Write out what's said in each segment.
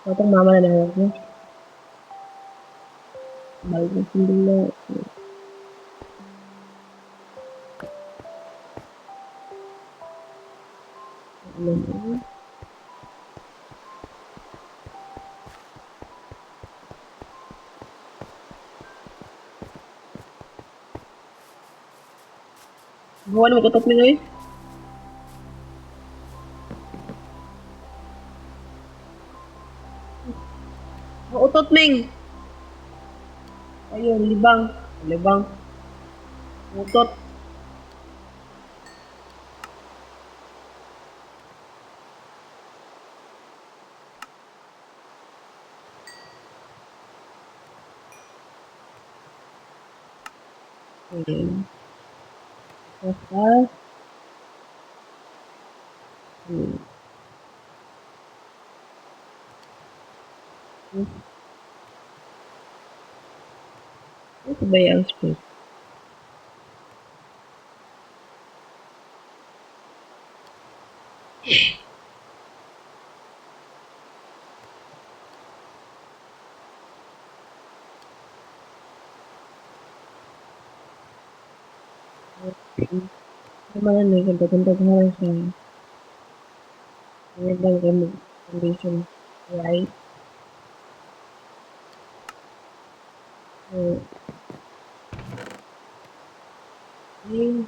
Atong mama na lang ko. Balik na sundalo. Ano? Gawa na magkatok ni guys. Ang utot, Ming. Ayun, libang. Libang. Utot. Ayun. Basta. Ayun. Ano ba yung space? Naman eh, ganda-ganda na siya. Magandang gamit. Foundation. Right? So, ayun.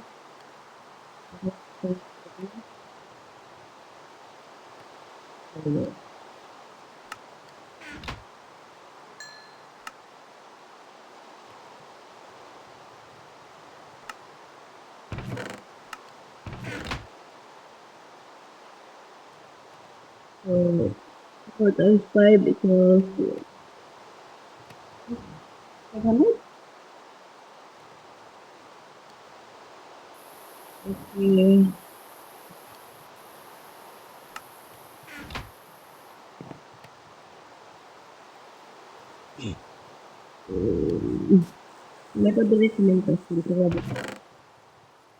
So, 4 times 5 equals 500? Okay. Napadali si Mentos. Dito nga ba?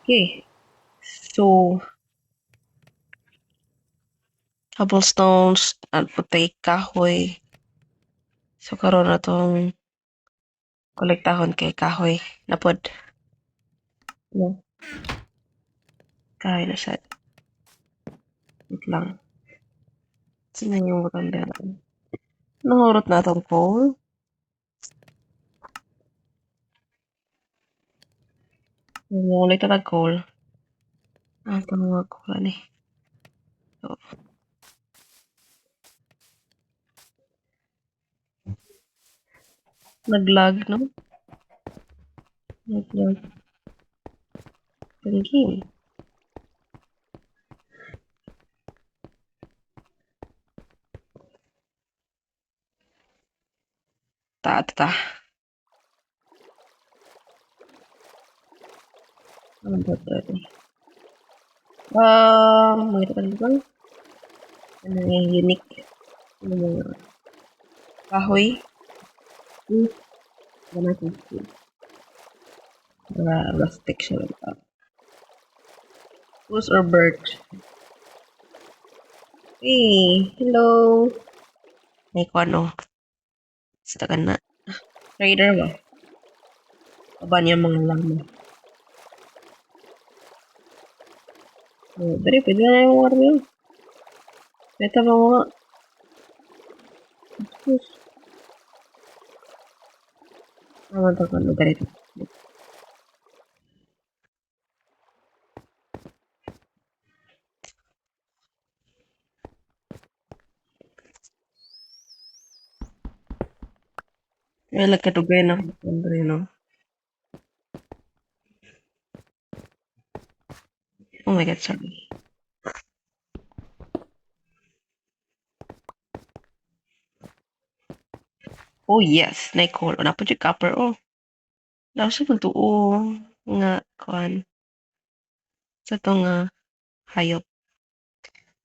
Okay. So, cobblestones, at putay kahoy. So, karon na tong kolektahon kay kahoy. Napod. No. Kahoy na siya. Wait lang. Sino yung butang dera? Nangurot na atong coal. Ngulit na coal. Ah, itong mga coal ani. So, naglag, no? Naglag. Ang game. Ta, ta, ta. Ano ba ito? Makita ka dito? Ano yung unique? Ano mga kahoy? Natin. Mga rustic siya. Spruce or birch? Hey, hello. May kuano. Sa ka na. Trader ba? Aba niya mga lama. Oh, dali, pwede na yung warm yun. Beta ba mga? Spruce. Tama to ka lugar ito. Ay, nagkadugay na ako no? Oh my God, sorry. Oh yes, Nicole. Wala po yung copper, oh. Nasa kung tuo nga, kuan. Sa to nga, hayop.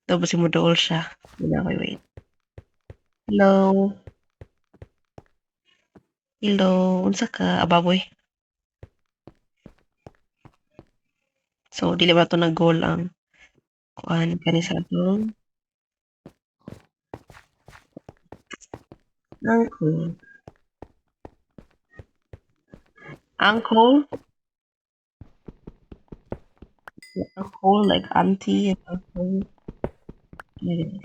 Tapos si mo siya. Hindi na ako wait. Hello. Hello. Unsa ka, ababoy? So, dili ba to na goal ang kuan kani sa atong Uncle. Uncle? Uncle, like auntie and uncle. Yeah.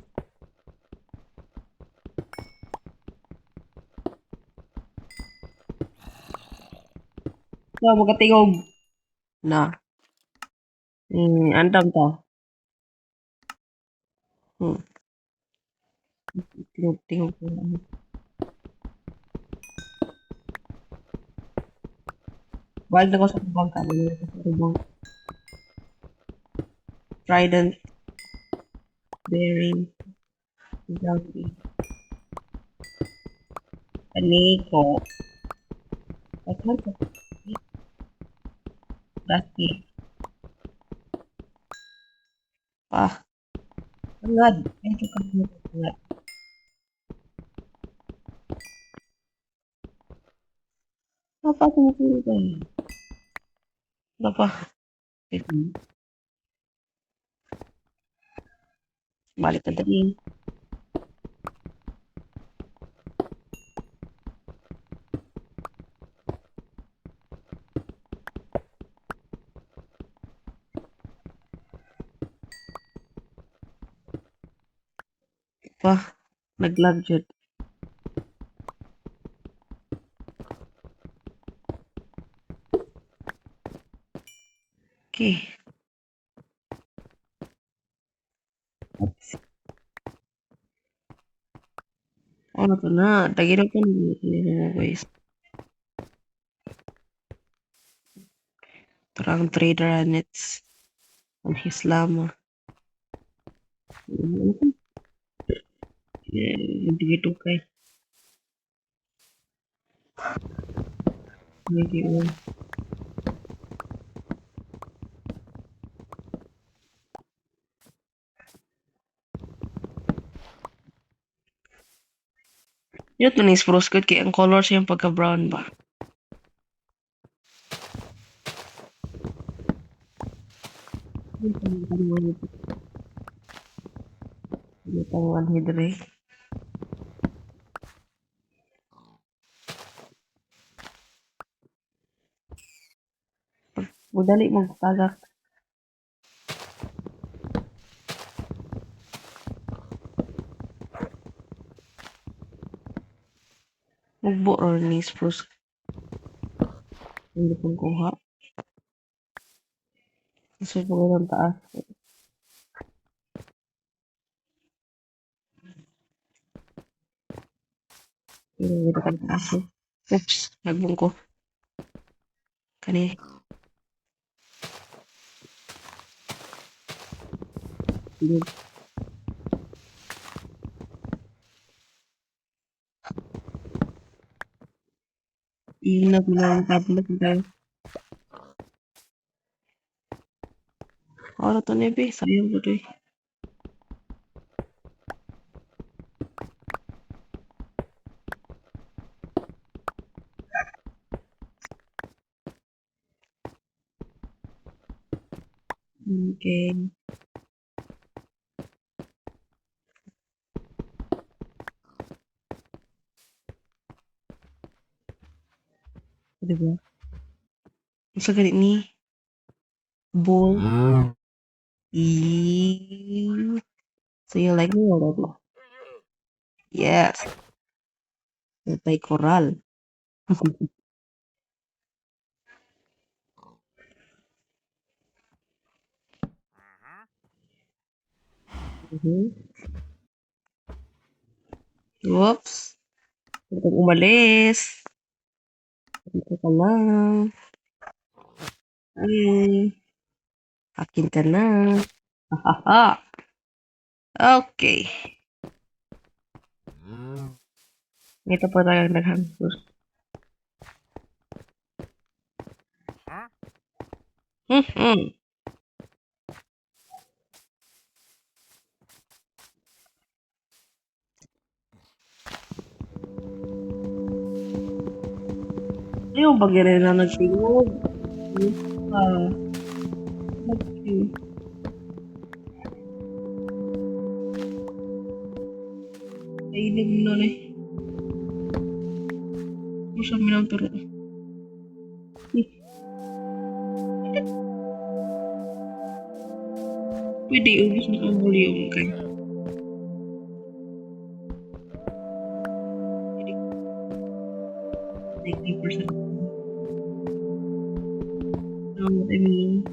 So, magatingog. Na. Andam ta. Tingog, tingog. Balik na ko sa bangka. Balik na ko sa bangka. Trident. Bearing. Zombie. Paniko. Daghan pa. Dati. Pa. Angad. Medyo angad. Papa, kumukulo ba yun? Papa. Wait. Balik na dali. Pa, naglag jud. Okay. Oops. Ano to na? Tagiro ko na guys. Parang trader and it's on his llama. Hindi ito kay. Medyo. Yun ito ni spruce good kay ang color siyang pagka-brown ba? Tangan hidre. Mudali magtagak. Mugbo or ni spruce. Hindi kong kuha. Kasi pag taas. Pero ito kang taas eh. Oops, nagbong ko. Kani. Inag na ang tablet tayo. Ora to nebe, sayang ko to eh. Okay. Diba? Unsa gani ni? Bull. E. So you like me already? Yes. May coral. Whoops. Huwag umalis. Dito ka lang. Ay. Akin ka na. Hahaha. Okay. Ito po talagang daghang. Ayaw ba ganun na nagtingog? Ah. Okay. Ay, nun eh. Siya minang turo. Eh. Pwede, ubos na ang volume kay. 90%. Know what I mean?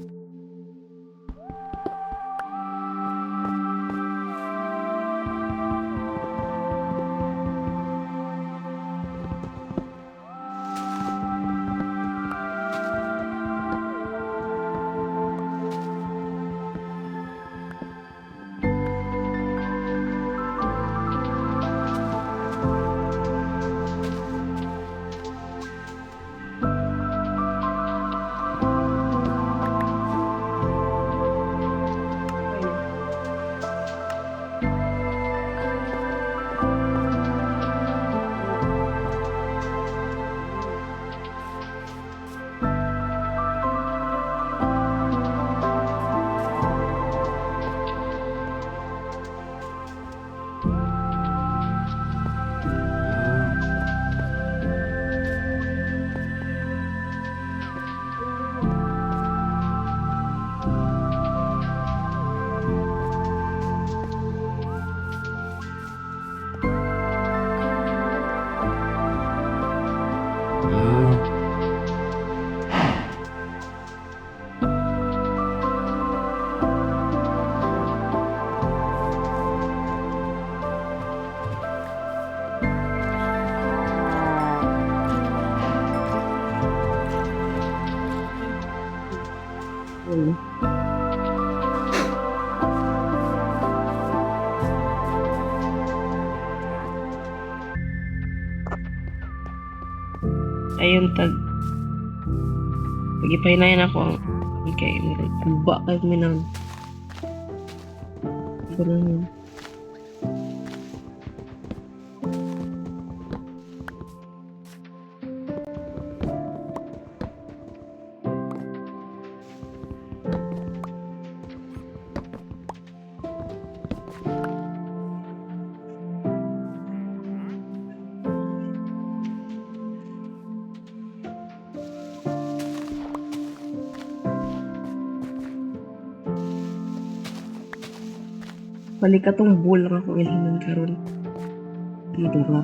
Ayun tag pagipahinayan ako ang kay kuba kay minang ganun. Balik atong bull lang ako ilhanan karon. Ano ba?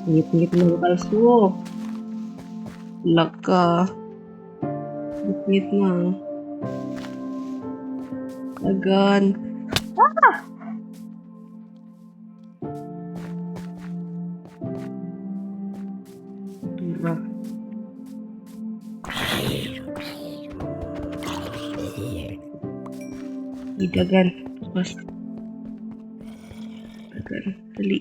Ngit-ngit na kalso. Laka. Ngit na. Agan. Ah! Tura. Idagan. Pas. Dagan. Dali.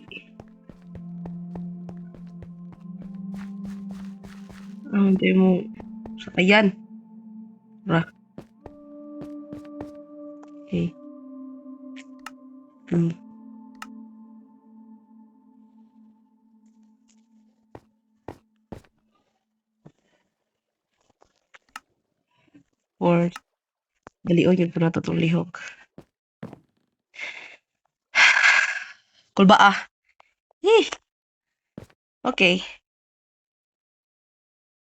Ang ah, mo sakayan. Ra. Okay. Four. Dalion yun po na itong lihok. Kulba ah. Eh. Okay.